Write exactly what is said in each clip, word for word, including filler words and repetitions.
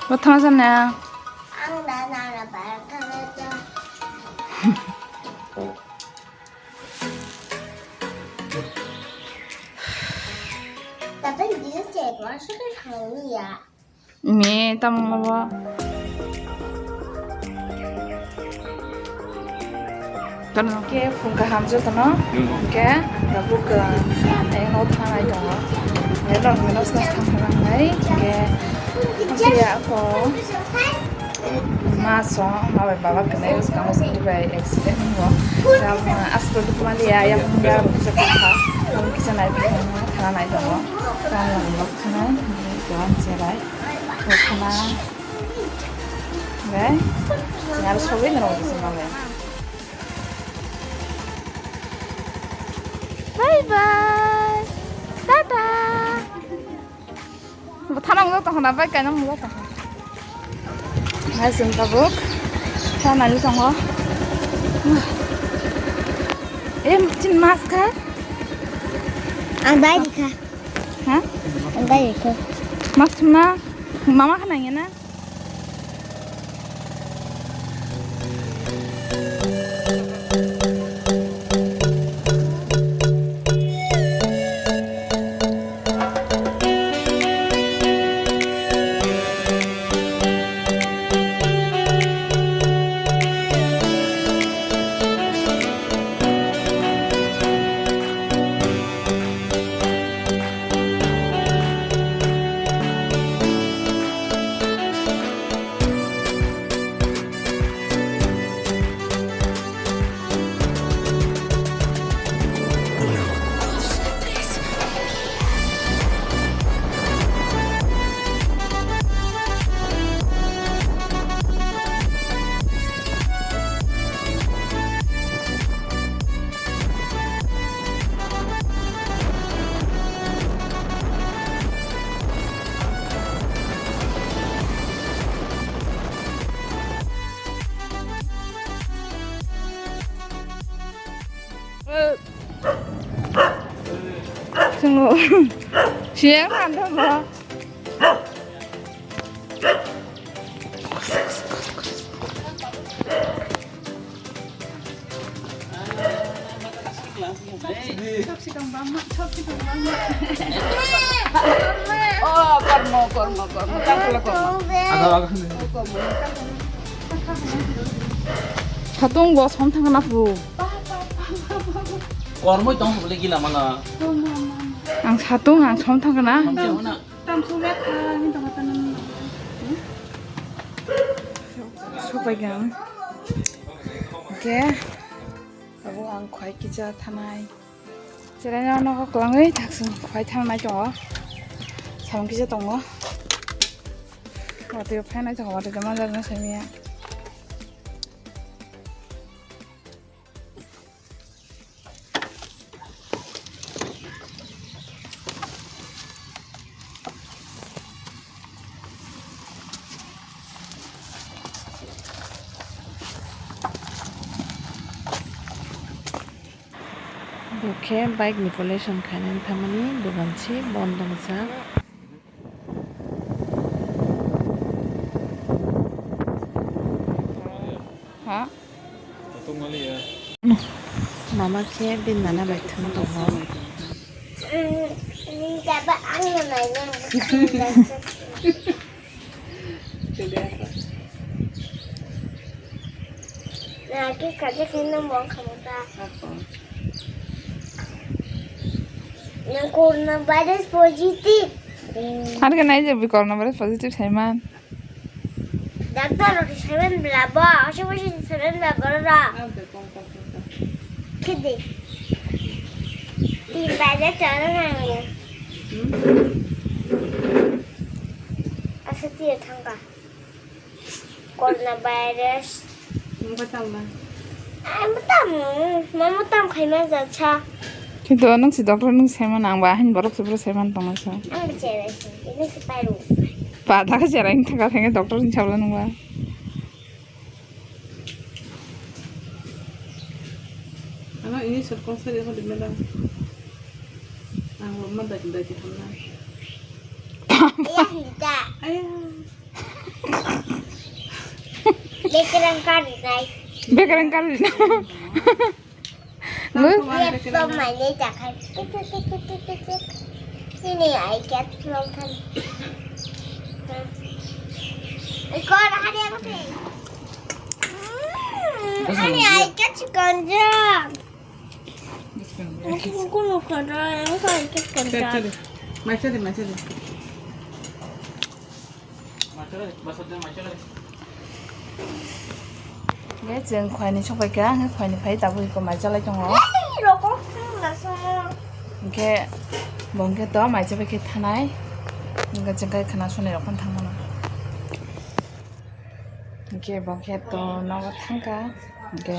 Bo thana sana. Ang da na na ba thana ta. Tapi dia cek masuk ke hangnya. Ini tamo ba. Ke phung kaham jotono. Ke tabuk, eh, no thanai tongo. Eh, no, no, no, thanai. Ke, ke ako. Ma song, ma bai baba kene, us kang us kiri bai accident mo. Jam, as per tu mali ya, ya, ya, bisa kha. Kisa nai tongo, thanai tongo. Thanai tongo, thanai. Jalan serai. Khana. Bai. Ngar sobi nang sima bai. Bye bye. Tata. Bo thana mung tong khana bai kaina mung tong. Hai sung tabuk. Thana ni tongo. Em chin mas kha. Ang bai kha. Ha? Ang bai kha. Mas ma mama khana ngena. Chungo. Siya kan to ba. Oh, kormo, kormo, kormo, tangkula kormo. Aga, aga. Satung bo som thangna pu. Kormoi tong bole gila mala. Ang satung ang som thangna. Samsung na. Sopai gang. Oke. Abo ang khwai kisa thanai. Cheraino nogo kwlangwi thaksung khwai thangnai tongo. Samung kisa tongo. Watwi phainai tongo, watwi manjaknai saimanya. Bo khe bike ni pollution khainani thangmani dogan se bondo wngjak. Ha? Mama khe bini nana bai thwng tongo. Nang coronavirus positive. Ano khe nai je bwi coronavirus positive saiman. Doctor rok seven bela bo, asuk asuk seven bela borok rok. Khidi. Tin baja chana nang ya. Asa tiya thangka. Coronavirus. Ang ba tamo? Ang ba tamo? Mama tam khaima jatsa. Kintu nung si doctor nung saiman ang ba ahin borok se borok saiman tongma sa. Ang ba cherai se, ini si paru. Pa ta ka cherai thaka thenge doctor ni sabla nung ba. Ano ini sir kong sari ako di madam. Ang ba ma dai dai di hamna. Iya hita. Ayah. Bekerang kari nai. Bekerang kari nai. Lu? Laptop mainai jakai. Tik, tik, tik. Ini ai cat long kan. Ikor hari aku sih. Hmm, ini ai cat si kanjang. Aku, aku mau kerja, aku ai cat kanjang. Cari, cari. Mai cari, mai cari. Hingke chwng khwlaini sokphaikha, hingke khwlaini phai tabuk iko mai chalai tongo. Hingke bo hingke to mai chabaikhe thanai. Hingke chwng khe khwna sonai rok phano thangmano. Hingke bo hingke to nogo thangkha. Hingke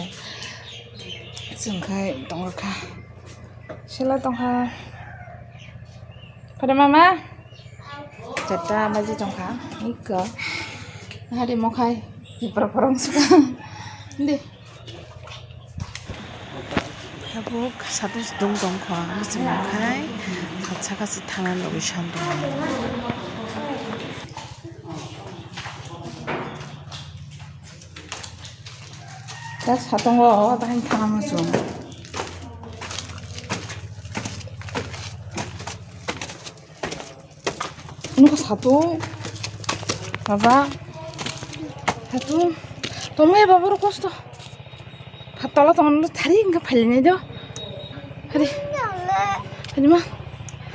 chwng khe tongkha. Sila tongkha. Pare mama. Chata baji tongkha. Iko. Hari mokhai. Jipra porong suka. Di. Tabuk satung situng tongkha. Bisi mokhai. Khatsa kasi thana logi santong. Ta satung o, o, bahai thana muchung. Nukha satung. Baba. Satung. Tongmai baba ro kosto. Phatala tong thari hingke phailini do. Hari. Hari ma.